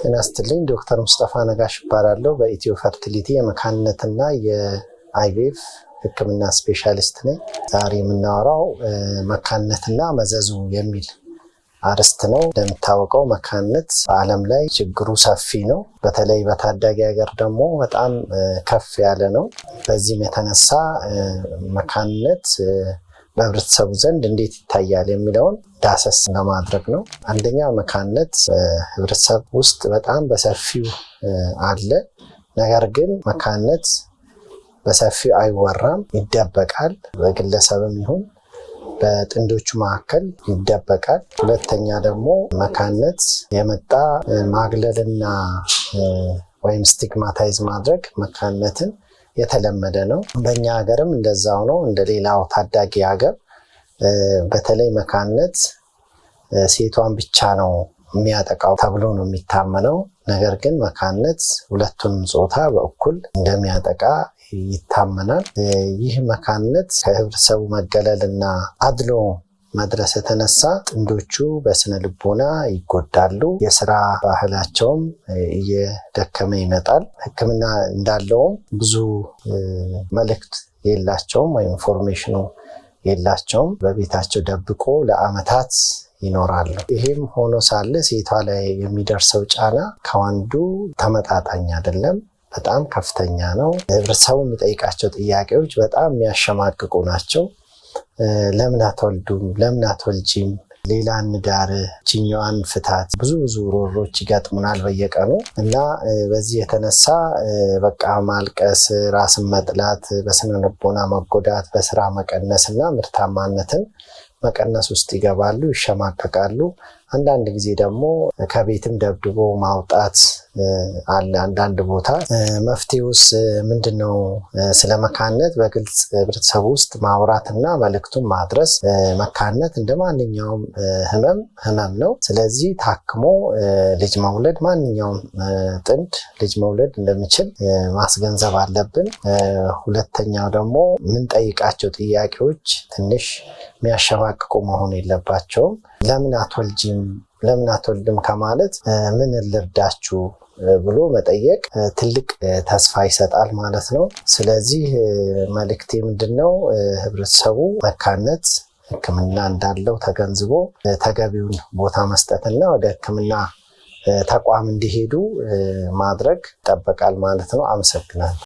ጤና ይስጥልኝ። ዶክተር ሙስጠፋ ነጋሽ እባላለሁ። በኢትዮ ፈርቲሊቲ የመካንነትና የ IVF ሕክምና ስፔሻሊስት ነኝ። ዛሬ የምናወራው መካንነትና መዘዙ የሚል አርዕስት ነው። እንደሚታወቀው መካንነት በዓለም ላይ ችግሩ ሰፊ ነው። በተለይ በታዳጊ ሀገር ደግሞ በጣም ከፍ ያለ ነው። በዚህም የተነሳ መካንነት በህብረተሰቡ ዘንድ እንዴት ይታያል የሚለውን ዳሰስ ለማድረግ ነው። አንደኛ፣ መካንነት ህብረተሰብ ውስጥ በጣም በሰፊው አለ። ነገር ግን መካንነት በሰፊው አይወራም፣ ይደበቃል። በግለሰብም ይሁን በጥንዶቹ መካከል ይደበቃል። ሁለተኛ ደግሞ መካንነት የመጣ ማግለልና ወይም stigmatize ማድረግ መካንነትን የተለመደ ነው። በእኛ ሀገርም እንደዛው ነው። እንደ ሌላው ታዳጊ ሀገር በተለይ መካንነት ሴቷን ብቻ ነው የሚያጠቃው ተብሎ ነው የሚታመነው። ነገር ግን መካንነት ሁለቱንም ጾታ በእኩል እንደሚያጠቃ ይታመናል። ይህ መካንነት ከህብረተሰቡ መገለልና አድሎ መድረስ የተነሳ ጥንዶቹ በስነ ልቦና ይጎዳሉ። የስራ ባህላቸውም እየደከመ ይመጣል። ሕክምና እንዳለውም ብዙ መልእክት የላቸውም ወይም information ኑ የላቸውም። በቤታቸው ደብቆ ለአመታት ይኖራሉ። ይሄም ሆኖ ሳለ ሴቷ ላይ የሚደርሰው ጫና ከወንዱ ተመጣጣኝ አይደለም። በጣም ከፍተኛ ነው። ህብረተሰቡ የሚጠይቃቸው ጥያቄዎች በጣም የሚያሸማቅቁ ናቸው። ለምን አትወልዱም? ለምን አትወልጂም? ሌላ እንዳር፣ ችኛዋን ፍታት፣ ብዙ ብዙ ሮሮች ይገጥሙናል በየቀኑ። እና በዚህ የተነሳ በቃ ማልቀስ፣ ራስን መጥላት፣ በስነ ልቦና መጎዳት፣ በስራ መቀነስ እና ምርታማነትን መቀነስ ውስጥ ይገባሉ፣ ይሸማቀቃሉ። አንዳንድ ጊዜ ደግሞ ከቤትም ደብድቦ ማውጣት አለ አንዳንድ ቦታ። መፍትሄውስ ምንድን ነው? ስለ መካንነት በግልጽ ህብረተሰቡ ውስጥ ማውራትና መልእክቱን ማድረስ። መካንነት እንደ ማንኛውም ህመም ህመም ነው። ስለዚህ ታክሞ ልጅ መውለድ፣ ማንኛውም ጥንድ ልጅ መውለድ እንደሚችል ማስገንዘብ አለብን። ሁለተኛው ደግሞ የምንጠይቃቸው ጥያቄዎች ትንሽ የሚያሸማቅቁ መሆን የለባቸውም። ለምን አትወልጂም፣ ለምን አትወልድም ከማለት ምን ልርዳችሁ ብሎ መጠየቅ ትልቅ ተስፋ ይሰጣል ማለት ነው። ስለዚህ መልእክቴ ምንድን ነው? ህብረተሰቡ መካንነት ሕክምና እንዳለው ተገንዝቦ ተገቢውን ቦታ መስጠትና ወደ ሕክምና ተቋም እንዲሄዱ ማድረግ ይጠበቃል ማለት ነው። አመሰግናለሁ።